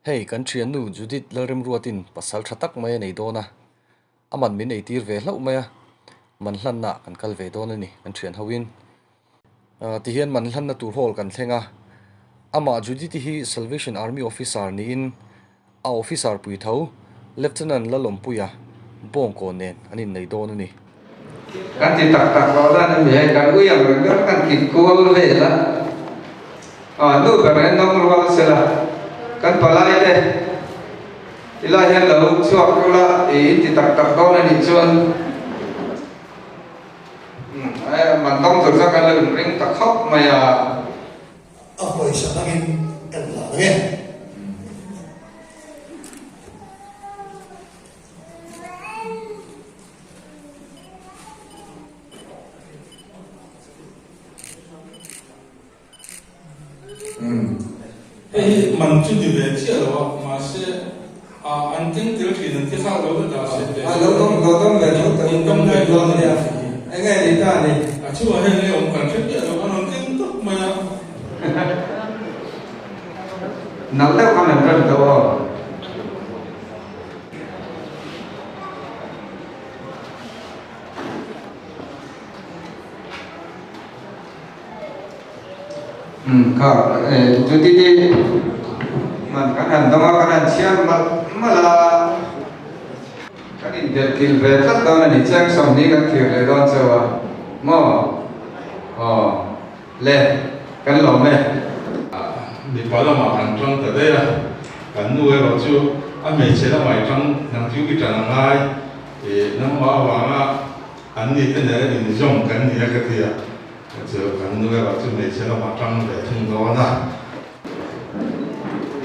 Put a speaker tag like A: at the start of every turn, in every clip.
A: Hei kan thiannu Judith Lalremruatin pasal tha tak mai a nei dawn a, a man min eitir ve hlauh mai a, man hlannaah kan kal ve dawn a ni kan thian hoin. Tihian man hlanna tur hall kan thleng a, amah Judith-i hi Salvation Army officer niin a officer pui tho Lieutenant Lalawmpuia Bawngkawn nen an innei dawn a ni.
B: Kan ti tak tak lo dan a ni hei, kan ui ang reng reng kan kit kual vel a, aw nu ber en nawm rual sela, kan palai te tilai hian lo chhuak ula i in ti tak tak dawn a nih chuan man dawng tur chuan kan lo inring ta khawp mai a.
C: A pawisa hmangin kan hlan ang e.
D: Hei hi man chu ni ve chiah lo a, mahse an keng tel thin an ti kha lo la dah se teh.
B: A lo dawng lo dawng ve tho tho
D: In dawng ve dawn a ni.
B: Enge ni ta ni.
D: A chhungah hian nge awm kan hre miah lo, an rawn keng tawp mai a.
B: Nalh deuh khan an rem tawh aw. Umm kha chuti te man kan han dawng a kan han chhiar malh malh a kan indelh kilh ve tlat dawn a ni chiang sawmhnih kan thlir leh dawn chauh a maw aw le kan lawm e.
D: Mipa lamah kan tang ta daih a kan nu erawh chu a hmeichhe lamah i tang nang chu i tan a ngai ih nangmah avanga an ni te nen inzawm kan ni a ka ti a. Chu kan nu erawh chu hmeichhe lamah tang ve thung dawn a.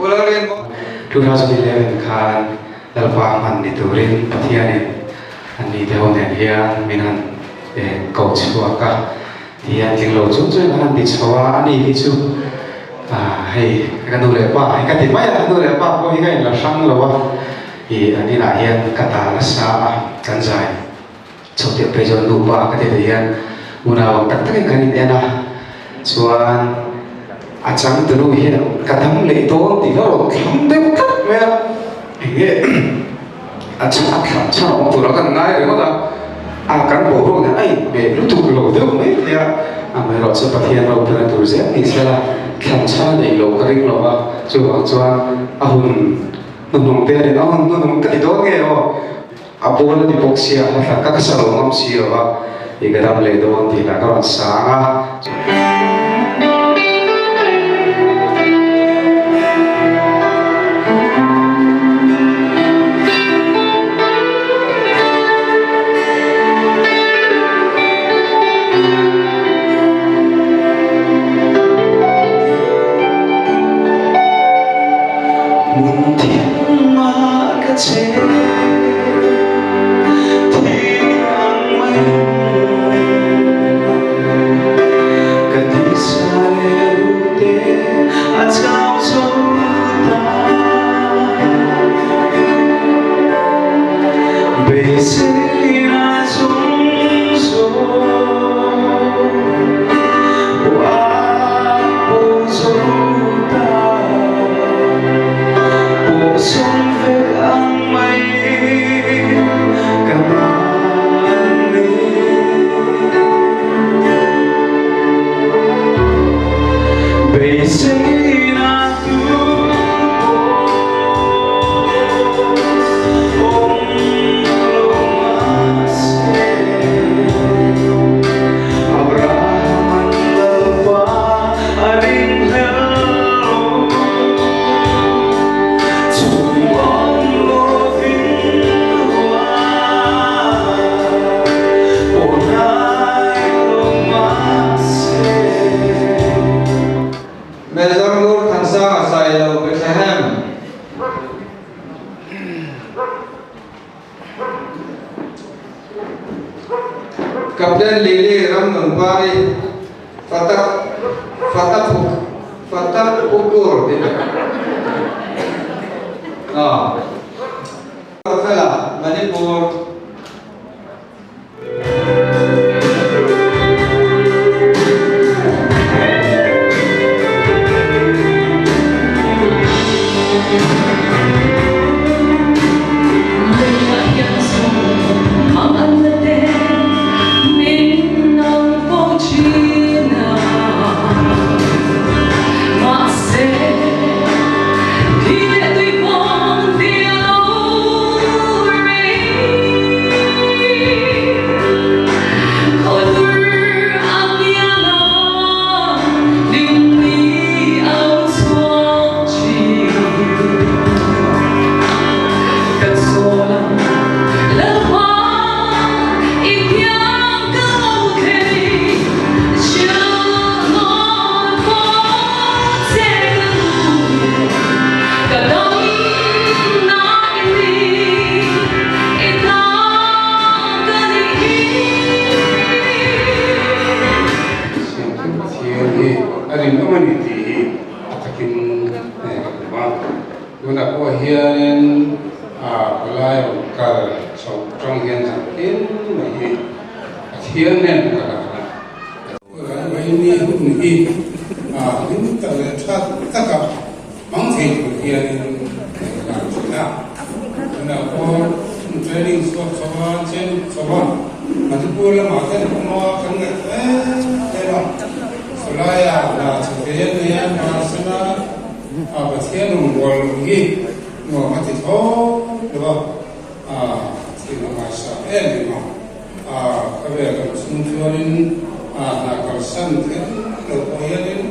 E: 2011 khan Lalpa hman ni turin Pathianin an ni te ho nen hian min han ko chhuak a, tihian tling lo chung chuan kan han ti chho a, ani hi chu hei ka nu leh pa hi ka ti mai a, ka nu leh pa pawh hi ka inla hrang lo a, ih an inah hian ka ta nasa a, kan zai. Chhawhtiah phei chuan nupa ka ti thei hian unau ang tak takin kan in en a, chuan a changtunu hian ka dam leh dawn tih kha a rawn thlam deuh tlat mai a, eng nge a chhan a thlam chhan awm tura kan ngai ringawt a, a kan boruak nen a inhmeh lutuk lo deuh mai thei a, amaherawh chu Pathian ropuina tur zel ni sela thlam chhan a neih loh ka ring lo va, chuvang chuan a hun hnuhnung te a ni a hun hnuhnung ka ti dawn nge aw. A pawl a ti bawk sia, a hla ka ka sa lo ngam si lo va, i ka dam leh dawn tih lah ka rawn sang a. Hmun thiangah ka che Thiang mai Ka tisa leh rute a chau zo ta Beiseina chung zo
B: Major Nur Thansanga Sailo Bethlehem. Captain Lily Ramnunpari Fatak Fatapuk Fatapukur tih a Fela Manipur.
F: hianin palai rawn kal chhoh tang hian zan tin mai hi Pathian nen ka la a. Kan Vaini hun hi hlim tak leh tha taka hmang thei tur hianin kan lan thin a. Tunah pawh training chhuak chho a, chen chho a, Manipur lamah te an awm a, kan ngaihtuah em em a. Chulaiah hna chhe thei an nei a, bansan a, Pathian rawngbâwl loh hi nuam a ti thlawt lo a, thil a ngaihsak em em a. Khawvel kan chhung chuanin hna kalsan kher lo pawh hianin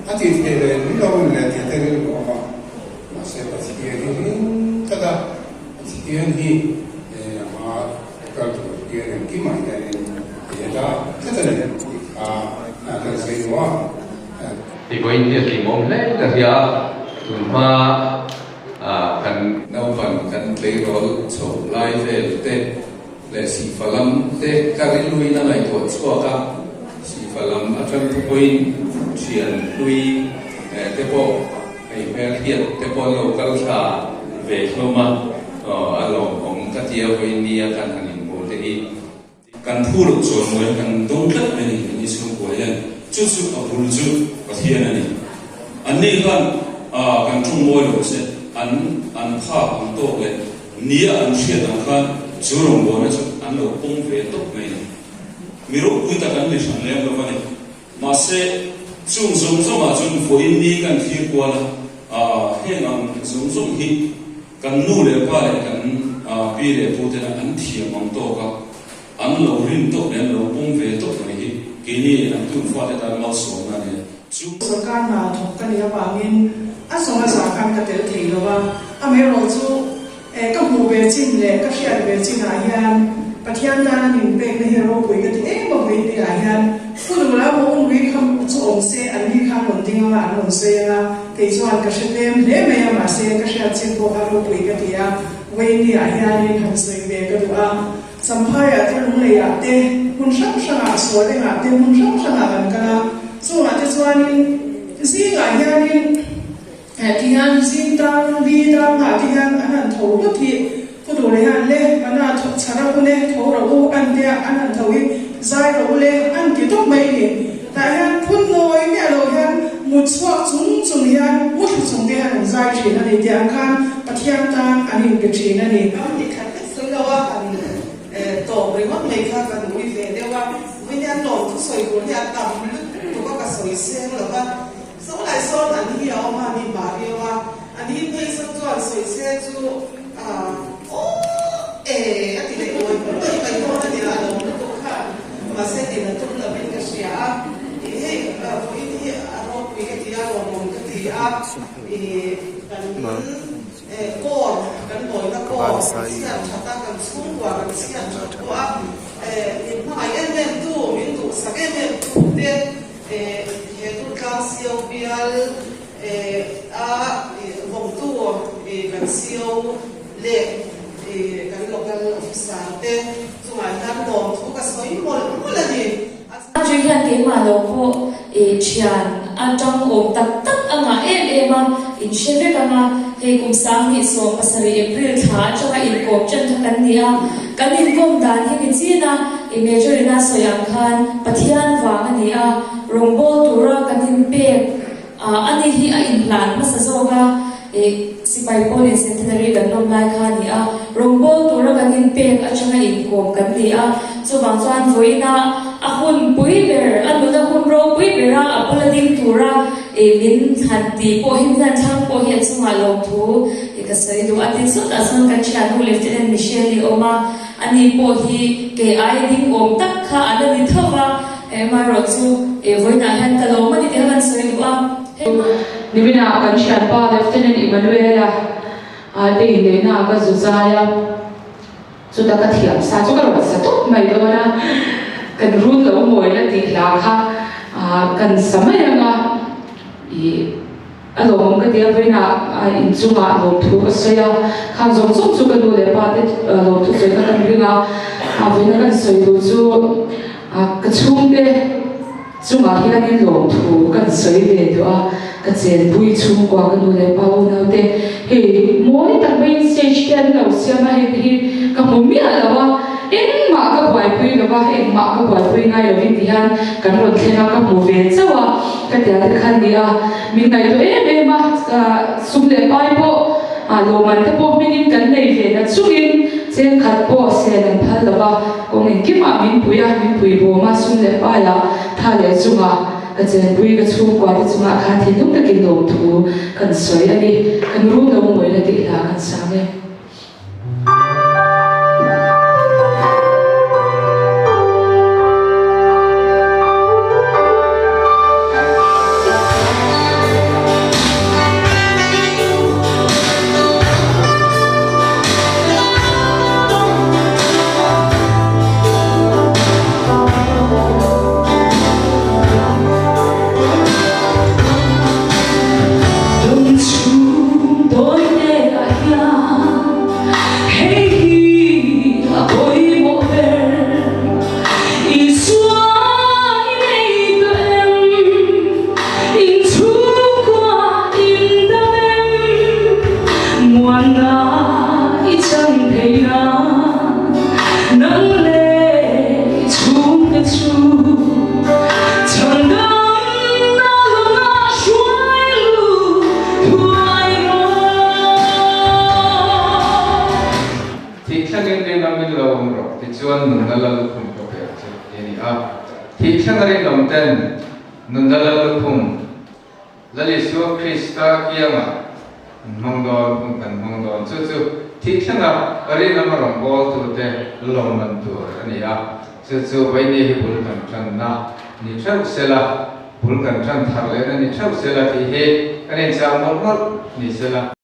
F: a tih theih leh ni lo in leh tih te rilru a awm a, mahse Pathian hi ring tlat a, Pathian hi ama kal tur hian engkimah hianin a he dah tlat a ni tih kha kan sawi duh a.
G: Hei vawiin hi a hlimawm hle ka hria a, tunhma kan naupan kan tleirawl chhoh lai vel te leh Sihfa lam te ka rilruin a ngaihtuah chhuak a, Sihfa lam atang te pawhin thian hlui te pawh hei hmelhriat te pawh an lo kal thla ve hlawm a, a lawmawm ka tia vawiin nia kan han inhmuh te hi.
H: Kan phu loh chuan mawi kan dawng tlat mai a ni, kan Isua hian chu chu a bul chu Pathian a ni. Anni khan kan ṭawng mawi lo se an an phak ang tawk leh nia an hriat ang khan chu rawngbawlna chu an lo pawm ve tawp mai a ni. Mi ropui tak an ni hran lem lo a ni. Mahse, chung zawng zawngah chuan vawiin ni kan thlir kual a, heng ang zawng zawng hi Kan nu leh pa leh kan pi leh pu tena an thiam ang tawk a, an lo rin tawk leh an lo pawm ve tawk mai hi keini an tun fate tan malsawmna a ni a. Chu.
I: Sorkar hna thawk ka nih avangin a zawng a zah khan ka tel thei lo a, amaherawhchu ka hmuh ve chin leh ka hriat ve chinah hian Pathian tan an inpekna hi ropui ka ti em a vawi te ah hian pu duhla maw u nui kha chu awm se an ni khan rawn ding anga an rawn sawi anga kei chuan ka hre tlem hle mai a mahse ka hriat chin pawh kha ropui ka ti a vawi ni ah hianin han sawi ve ka duh a Champhai ah te Lunglei ah te hmun hrang hrang ah Sual engah te hmun hrang hrang ah kan kal a chungah te chuanin zingah hianin Ti hian zing tang li tang ah te hian an han tho hlut hi Pu Duhla hian le mana thawk chhar a hun e tho rawh u an tia an han tho hi zai rawh u le an ti tawp mai ni. Tah hian phun nawi miah lo hian mut chhuak chung chung hian muthlu chung te hian an zai thin a ni tih ang khan Pathian tan an inpe thin a ni.
J: Ram ni khat vek sawi lo a han tawp ringawt mai kha kan ui ve deuh a, vawiin hian lawm thusawi tur hi a tam lutuk a ka sawi seng lo va. Sawnglai sawn an hi a awm a, ni mah riau a, an hi phei sawn chuan sawi se chu aw e a ti leh awi mai mai dawn a nia, a lawm lutuk khan mahse tin a tum lovin ka hria a, ih hei vawiin hi a ropui ka ti a, lawmawm ka ti a, ih kan kawr kan mawina kawr kan chhiat that a, kan chhungkua kan chhiat that pawh a, min hmangaih em em tu, min duhsak em em tu te. He Durtlang sio bial a vawngtu kan sio leh kan local officer te chungah hian lawmthu ka sawi mawlh mawlh a ni.
K: Chu hian keimah lo pawh thian atang awm tak tak a ngah em em a, in hre vek ang a, hei kum 2017 April thla atanga inkawm tan kha kan ni a, kan inkawm dan hi ni chin a, I major ina sawi ang khan Pathian vang a ni a, rawngbâwl tura kan inpek a, ani hi a inhlan hmasa zawk a, i sipai pawlin centenary kan lawm lai kha a ni a, rawngbâwl tura kan inpek atanga inkawm kan ni a, chuvang chuan vawiina a hun pui ber, a nuna hun ropui bera a bula ding tura i min han tih pawh hi, min han thlang pawh hi a chungah lawmthu i ka sawi duh a, tin sawtah chuan kan thiannu Lieutenant Michelle-i a awm a. Ani pawh hi kei ai ding awm tak kha a la ni tho va, amaherawh chu vawiinah hian ka lawm a ni tih kha kan sawi duh a.
L: Niminah kan thianpa Lieutenant Emmanuel-a te inneihna ah ka zu zai a, chuta ka thiam sa chu ka rawn sa tawp mai dawn a, kan run lo mawi la tih hla kha kan sa mai ang a, ih. A lawmawm ka ti a, vawiinah inchungah lawmthu ka sawi a, khang zawng zawng chu ka nu leh pa te lawmthu sawi kha kan ring a, vawiina kan sawi duh chu ka chhungte chungah hianin lawmthu kan sawi ve duh a, ka chenpui chhungkua ka nu leh pa unaute. Hei mawi tak maiin stage te an lo siam a, hei te hi ka hmu miah lo a, engmah ka buaipui lo va, engmah ka buaipui ngai lovin ti hian kan rawn thleng a, ka hmu ve chauh a, ka tia te kha ni a, min ngaihtuah em em a, sum leh pai pawh lawmman te pawh hmingin kan nei ve na chungin cheng khat pawh sen an phal lo va, kawng engkimah min pui a, min pui bawm a, sum leh paiah tha leh chungah. Ka chenpui ka chhungkua te chungah khan thinlung takin lawmthu kan sawi a ni. Kan rum lo mawi la tih hla kan sang e.
B: Thih thlengin rinawmin lo awm rawh tichuan nunna la lukhum ka pe ang che tih a ni a. Thih thlenga rinawm ten nunna la lukhum Lal Isua Krista kiangah an hmang dawn, hun kan hmang dawn. Chu chu thih thlenga rinawma rawngbawltute lawmman tur a ni a. Chu chu Vaini hi bul kan tanna ni theuh sela, bul kan tan thar lehna ni theuh sela tih hi kan inchah mawlh mawlh ni sela.